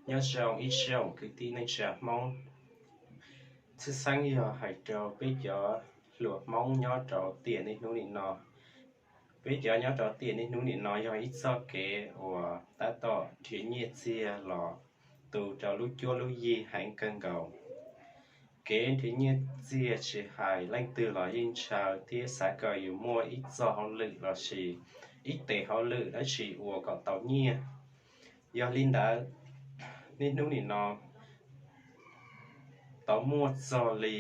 Nyob zoo ib tsoom kwv tij neej tsa Hmoob, tshwj xeeb yog hais rau peb cov hluas Hmoob nyob rau tiam niaj hnub nim no. Peb cov nyob rau tiam niaj hnub nim no yog ib txoj kev uas tab tom nrhiav nyiaj txiag los tu rau lub cuab lub yig heev kawg nkaus. Kev nrhiav nyiaj txiag tsis hais leej twg los yeej ntshaw thiab xav kom yus muaj ib txoj hauj lwm lossis ib tes hauj lwm dab tsi ua kom tau nyiaj. Yog li ntawd, niaj hnub nim no tau muaj txog li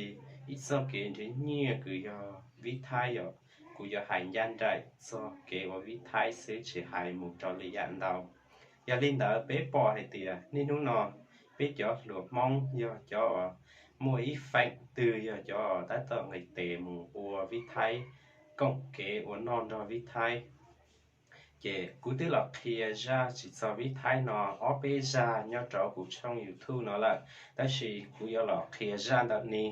ib txoj kev nrhiav nyiaj kws yog vib thaib yom. Kuv yuav hais ncaj nraim txog kev ua vib thaib xwb tsis hais mus rau lwm yam ntau. Yog li ntawd peb pom hais tias niaj hnub no peb cov hluas Hmoob yog cov uas muaj ib feem twg yog cov tab tom nqis tes mus ua vib thaib, koom kev ua noj nrog vib thaib. Ces kuv twb los qhia zaj tsis txog vib thaib no ob peb zaj nyob rau kuv tshooj YouTube no lawm, tab sis kuv yuav los qhia zaj ntawm ni.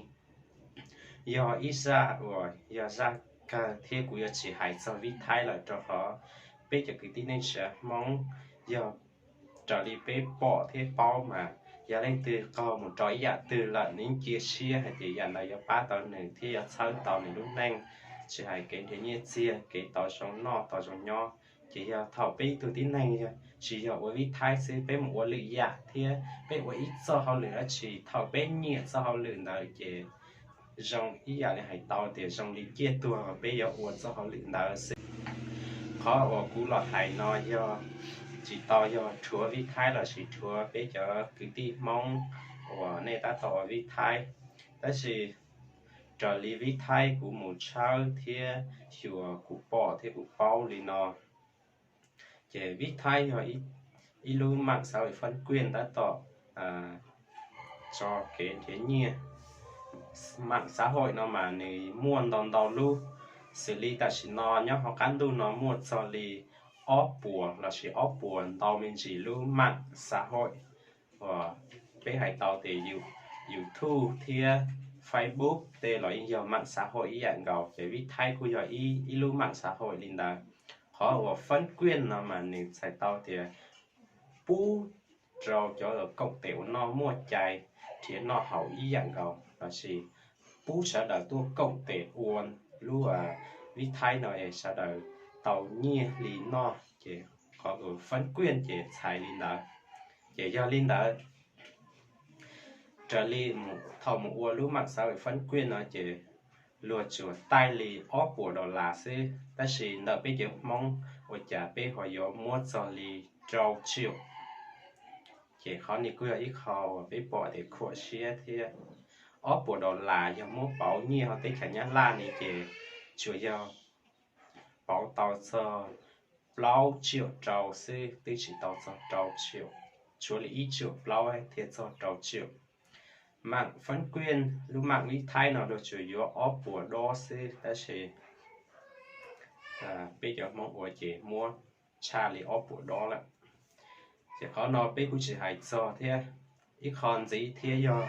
Yog ib zaj uas yog zaj kawg thiab kuv yuav tsis hais txog vib thaib lawm rau qhov peb cov kwv tij neej tsa Hmoob yog raws li peb pom thiab paub mas yog leej twg qaug mus rau ib yam twg lawm nws cia siab hais tias yam ntawd yuav pab tau nws thiab yuav txhawb tau nws lub neej, tsis hais kev nrhiav nyiaj txiag, kev tau zoo noj tau zoo nyob. Ces yog thaum peb ib tug tib neeg yog tsis yog ua vib thaib xwb, peb mus ua lwm yam thiab peb ua ib txoj hauj lwm dab tsi, thaum peb nyiam txoj hauj lwm ntawd ces zoo ib yam li hais tau tias zoo li ciaj tuag uas peb yuav ua txoj hauj lwm ntawd xwb. Qhov uas kuv los hais no yog tsis tau yog rhuav vib thaib lossis rhuav peb cov kwv tij Hmoob uas nej tab tom ua vib thaib, tab sis raws li vib thaib kuv mus tshawb thiab xyuas kuv pom thiab kuv paub li no, ces vib thaib yog ib lub mạng xã hội phân quyền tab tom tso kev nrhiav nyiaj. Mạng xã hội no mas nws muaj ntau ntau lub, xws li tam sim no nyob hauv qab ntuj no muaj txog li ob puas lossis ob puas ntau me ntsis lub mạng xã hội uas peb hais tau tias YouTube thiab Facebook tej los yeej yog mạng xã hội ib yam nkaus, ces vib thaib kuj yog ib lub mạng xã hội li ntawd. Qhov uas phân quyền no mas nws txhais tau tias pub rau cov uas koom tes ua noj muaj cai nrhiav noj haus ib yam nkaus lossis pub sawv daws tuaj koom tes ua lub vib thaib no es sawv daws tau nyiaj li noj, ces qhov uas phân quyền ces txhais li ntawd. Ces yog li ntawd, raws li thaum mus ua lub mạng xã hội phân quyền no ces luag tsuas taij li ob puas dollar xwb, tab sis ntawm peb cov Hmoob ua cas peb ho yuav muab txog li rau triệu. Ces qhov ni kuj yog ib qho uas peb pom tias khuam siab thiab. Ob puas dollar yog muab pauv nyiaj hauv teb chaws Nyab Laj ni ces tsuas yog pauv tau txog plaub triệu rau xwb, twb tsis tau txog rau triệu, tshuav li ib triệu plaub thiaj txog rau triệu. Mạng phân quyền, lub mạng vib thaib no luag tsuas yuav ob puas dob xwb, tab sis peb cov Hmoob ua ces muab tshaj li ob puas dob lawm. Ces qhov no peb kuj tsis hais txog thiab. Ib qho ntxiv thiab yog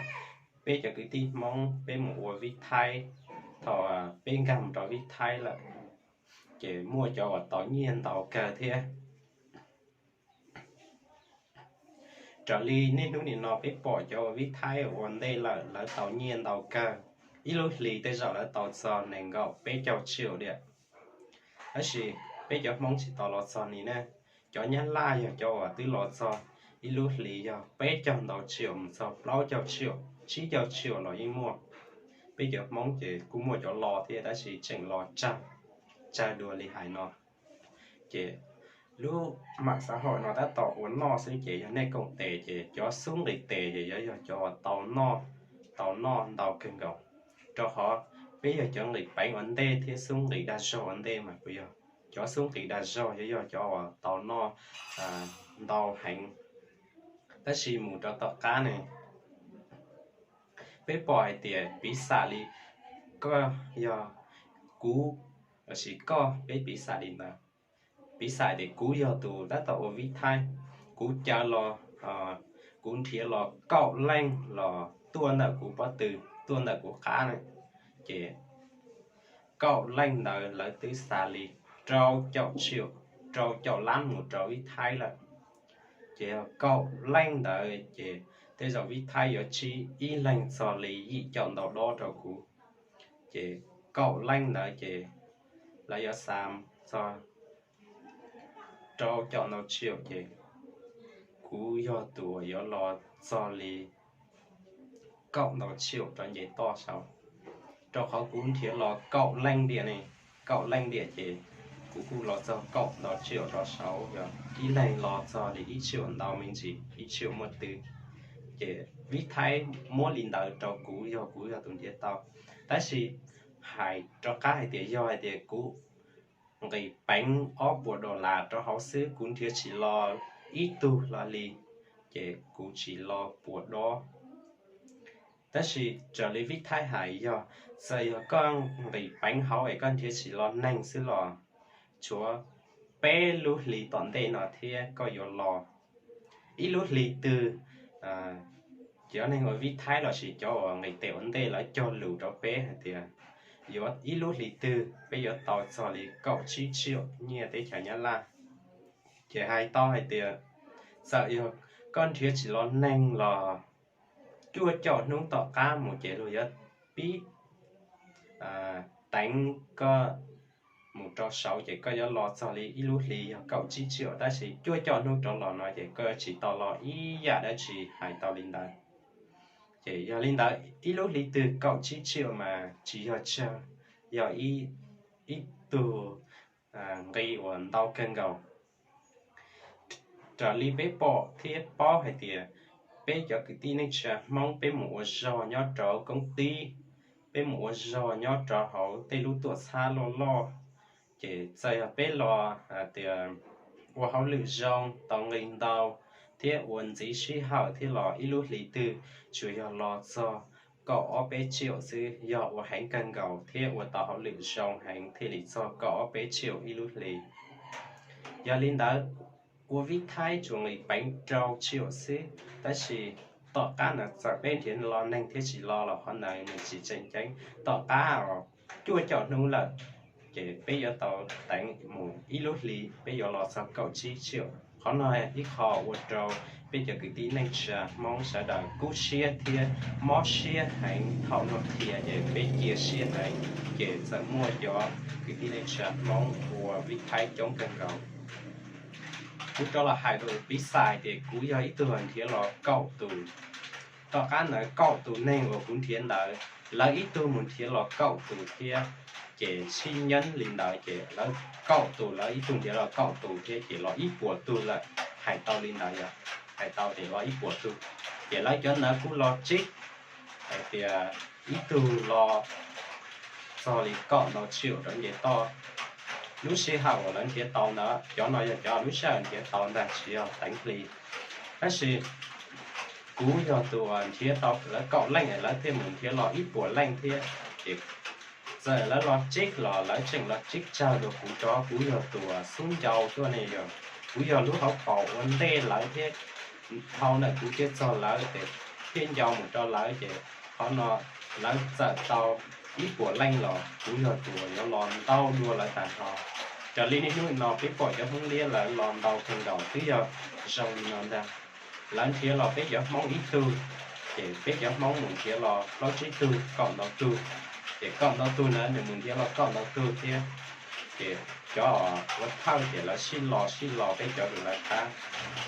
peb cov kwv tij Hmoob peb mus ua vib thaib, thaum peb nkag mus rau vib thaib lawm ces muaj cov uas tau nyiaj ntau kawg thiab. Raws li niaj hnub nim no peb pom cov uas vib thaib ua ntej lawm lawv tau nyiaj ntau kawg, ib lub hlis tej zaum lawv tau txog nees nkaum peb caug triệu diam. Tab sis peb cov Hmoob tsis tau los txog ni na. Cov Nyab Laj yog cov uas twb los txog, ib lub hlis yog peb caug ntau triệu mus txog plaub caug triệu, tsib caug triệu los yeej muaj. Peb cov Hmoob ces kuj muaj cov los thiab tab sis tseem los tsawg, tsawg dua li hais no. Ces lub mạng xã hội no tab tom ua noj xwb, ces yog nej koom tes ces cov xub nqis tes ces yuav yog cov uas tau noj, tau noj ntau kawg nkaus. Rau qhov peb yog cov nqis peev ua ntej thiab xub nqis dag zog ua ntej mas kuj yog cov xub nqis dag zog yuav yog cov uas tau noj ntau heev. Tab sis mus rau tom qab ne, peb pom hais tias piv xam li koj yog kuv, lossis koj, peb piv xam li ntawd. Piv xam tias kuv yog tus tab tom ua vib thaib, kuv caw los, kuv nrhiav los kaum leej los tuaj ntawm kuv pob tw, tuaj ntawm kuv qab na, ces kaum leej ntawd lawv twb xa li rau caum triệu, rau caum lab mus rau vib thaib lawm. Ces yog kaum leej ntawd ces tej zaum vib thaib yuav tsib ib leeg txog li yim caum ntau dob rau kuv. Ces kaum leej ntawd ces lawv yuav xa txog rau caum ntau tsiaum ces kuv yog tus uas yuav los txog li kaum ntau tsiaum rov nce toj saud, rau qhov kuv nrhiav los kaum leej diam ne, kaum leej diam ces kuv kuj los txog kaum ntau tsiaum rov saud, yog ib leeg los txog li ib tsiaum ntau me ntsis, ib tsiaum muaj twg. Ces vib thaib muab li ntawd rau kuv, yog kuv yog tus nrhiav tau. Tab sis hais rov qab hais tias yog hais tias kuv nqis peev ob puas dollar rau hauv xwb, kuv nrhiav tsis los ib tug hlo li, ces kuv tsis los puas dob. Tab sis raws li vib thaib hais, yog txawm yog koj nqis peev hauv es koj nrhiav tsis los neeg xwb los tshuav peb lub hli tom ntej no thiab koj yuav los. Ib lub hli twg, cov neeg ua vib thaib lossis cov uas nqis tes ua ntej lawv cog lus rau peb hais tias yuav ib lub hli twg peb yuav tau txog li kaum tsib tsiaum nyiaj teb chaws Nyab Laj. Ces hais tau hais tias txawm yog koj nrhiav tsis los neeg los cuaj caum hnub tom qab mus ces luag yuav pib teev koj mus rau saud ces koj yuav los txog li ib lub hli yog kaum tsib tsiaum, tab sis cuaj caum hnub rov los no ces koj yuav tsis tau los ib yam dab tsi, hais tau li ntawd. Ces yog li ntawd ib lub hli twg kaum tsib tsiaum mas tsis yog tsawg, yog ib tug nqi uas ntau kawg nkaus. Raws li peb pom thiab paub hais tias peb cov kwv tij neej tsa Hmoob peb mus ua zog nyob rau koob tib, peb mus ua zog nyob rau hauv tej lub tuam txhab loj loj, ces txawm yog peb los hais tias ua hauj lwm zoo tau nqi ntau thiab ua ntxiv sij hawm thiab los ib lub hlis twg tsuas yog los txog kaum ob peb tsiaum xwb, yog ua heev kawg nkaus thiab ua tau hauj lwm zoo heev thiaj li txog kaum ob peb tsiaum ib lub hlis. Yog li ntawd, ua vib thaib tsuas nqis peev rau tsiaum xwb, tab sis tom qab ntawd txawm peb nrhiav los neeg thiab tsis los los qhov ntawd nws tsis tseem ceeb. Tom qab os, cuaj caum hnub lawm, ces peb yuav tau teev mus ib lub hli peb yuav los txog kaum tsib tsiaum. Qhov no ib qho ua rau peb cov kwv tij neej tsa Hmoob sawv daws kub siab thiab mob siab heev. Thaum no qhia ces peb cia siab heev, ces txawm muaj cov kwv tij neej tsa Hmoob ua vib thaib coob kawg nkaus. Kuv rov los hais rau piv xam hais tias kuv yog ib tug nrhiav los kaum tus. Tom qab ntawd kaum tus neeg uas kuv nrhiav ntawd, lawv ib tug mus nrhiav los kaum tus thiab, ces sib nyeeb li ntawd ces lawv kaum tus, lawv ib tug nrhiav los kaum tus thiab ces los ib puas tug lawm. Hais tau li ntawd yog, hais tau tias los ib puas tug, ces lawv cov ntawd kuj los tsib, hais tias ib tug los txog li kaum ntau tsiaum rov nce toj. Lub sij hawm uas lawv nrhiav tau ntawd, cov no yog cov lub sij hawm nrhiav tau ntag, tsis yog teev hli. Tab sis kuv yog tus uas nrhiav tau lawv kaum leej es lawv thiaj mus nrhiav los ib puas leej thiab, ces txawm lawv los tsib los lawv tseem los tsib tsawg dua kuv, rau qhov kuv yog tus uas xub ncau tuaj ne, yog kuv yog lub hauv paus ua ntej lawv thiab, dhau ntawm kuv thiaj txog lawv ces thiaj ncau mus rau lawv, ces qhov no lawv txawm tau ib puas leej los kuv yog tus uas yuav los ntau dua lawv tag nrho. Raws li niaj hnub no peb pom cov Hmoob Liab lawv los ntau kawg nkaus twb yog zoo li no ntag. Lawv nrhiav los peb cov Hmoob ib tug, ces peb cov Hmoob mus nrhiav los plaub tsib tug, kaum ntau tug, ces kaum ntau tug ntawd nws mus nrhiav los kaum ntau tug thiab, ces cov ua thawj ces lawv sib los sib los, peb cov rau lawv qab.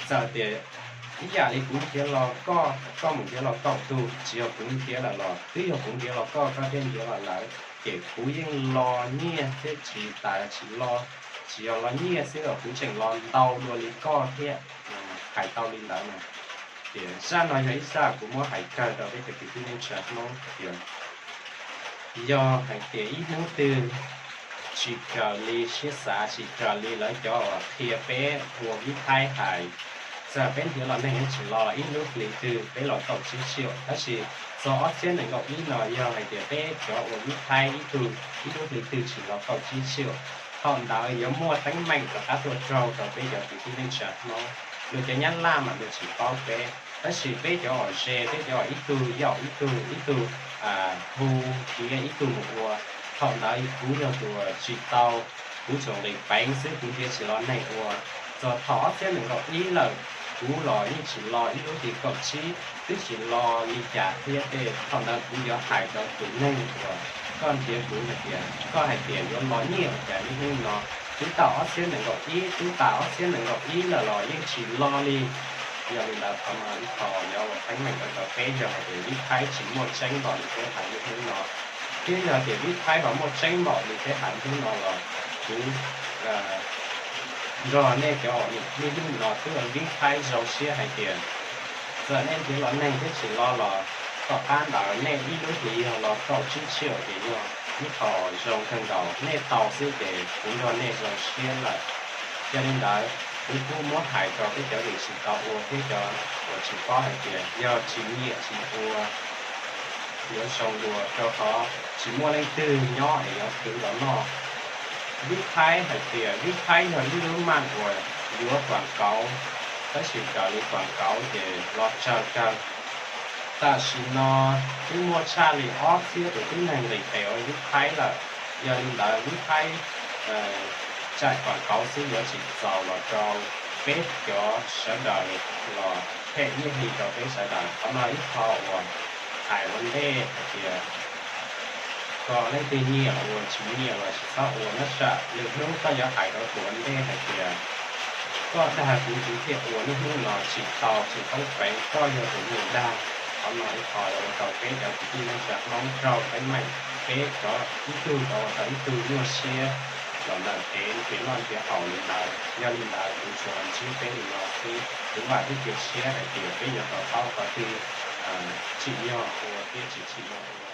Txawm tias ib yam li kuv nrhiav los koj, koj mus nrhiav los kaum tug, tsis yog kuv nrhiav lawm los twb yog kuv nrhiav los koj, koj thiaj nrhiav los lawv, ces kuv yeej los nyiaj thiab tsis tas tsis los, tsis yog los nyiaj xwb los kuv tseem los ntau dua li koj thiab. Hais tau li ntawd na, ces zaj no yog ib zaj kuv muab hais kawg rau peb cov kwv tij neej tsa Hmoob tias yog hais tias ib hnub twg tsis raws li siab xav, tsis raws li lawv cov uas qhia peb ua vib thaib hais, txawm peb nrhiav los neeg tsis los los ib lub hlis twg peb los kaum tsib tsiaum, tab sis txog ob txhiab nees nkaum ib no yog hais tias peb cov ua vib thaib ib tug ib lub hlis twg tsis los kaum tsib tsiaum, thaum ntawd yuav muaj teeb meem rov qab tuaj raug rau peb cov kwv tij neej tsa Hmoob. Luag cov Nyab Laj mas luag tsis paub peb, tab sis peb cov uas ze, peb cov uas ib tug yaum ib tug, ib tug hu nrhiav ib tug mus ua, thaum ntawd kuv yog tus uas tsis tau, kuv tsuas nqis peev xwb, kuv nrhiav tsis los neeg ua. Txog thaum ob txhiab nees nkaum ib lawm, kuv los yeej tsis los ib lub hli kaum tsib, twb tsis los li cas thiab tej. Thaum ntawd kuv yuav hais rau tus neeg uas koj nrhiav kuv hais tias, koj hais tias yuav los nyiaj ua cas niaj hnub no, twb tau ob txhiab nees nkaum ib, twb tas ob txhiab nees nkaum ib lawm los yeej tsis los li. Yog li ntawd qhov no ib qho yuav ua teeb meem rau peb yog hais tias vib thaib tsis muaj tseeb npaum li peb hais niaj hnub no. Thiab yog tias vib thaib ho muaj tseeb npaum li peb hais hnub no los kuv nrog nej cov niaj hnub no twb ua vib thaib zoo siab hais tias txawm nej nrhiav los neeg thiab tsis los los, tom qab ntawd nej ib lub hlis yog los kaum tsib tsiaum ces yog ib qho zoo kawg nkaus, nej tau xwb ces kuv nrog nej zoo siab lawm. Yog li ntawd, kuv kuj muab hais rau peb cov uas tsis tau ua thiab cov uas tsis paub hais tias yog tsis nyiam tsis ua, yuav zoo dua rau qhov tsis muaj leej twg nyob es yuav khwv los noj. Vib thaib hais tias vib thaib yog ib lub maj uas yuav kuam kauv, tab sis raws li kuam kauv ces los tsawg kawg. Tam sim no twb muaj tshaj li ob txhiab tus tib neeg nqis tes ua vib thaib lawm. Yog li ntawd vib thaib tsaim kuam kauv xwb yuav tsis txaus los rau peb cov sawv daws los them nyiaj hli rau peb sawv daws. Qhov no ib qho uas hais ua ntej hais tias kom leej twg nyiam ua tsis nyiam los tsis txhob ua na, tsam lwm hnub koj yuav hais rau tus ua ntej hais tias koj dag kuv kuv thiaj ua, niaj hnub no tsis tau tsis poob peev, koj yog tus mus dag. Qhov no ib qho yuav ua rau peb cov kwv tij neej tsa Hmoob raug teeb meem, peb cov ib tug tau ua rau ib tug nyuaj siab los ntawm kev nrhiav noj nrhiav haus li ntawd. Yog li ntawd kuv tsuas ntsib peb li no xwb, kuv vam thiab cia siab hais tias peb yuav to taub qhov twg tsim nyog ua thiab tsis tsim nyog ua.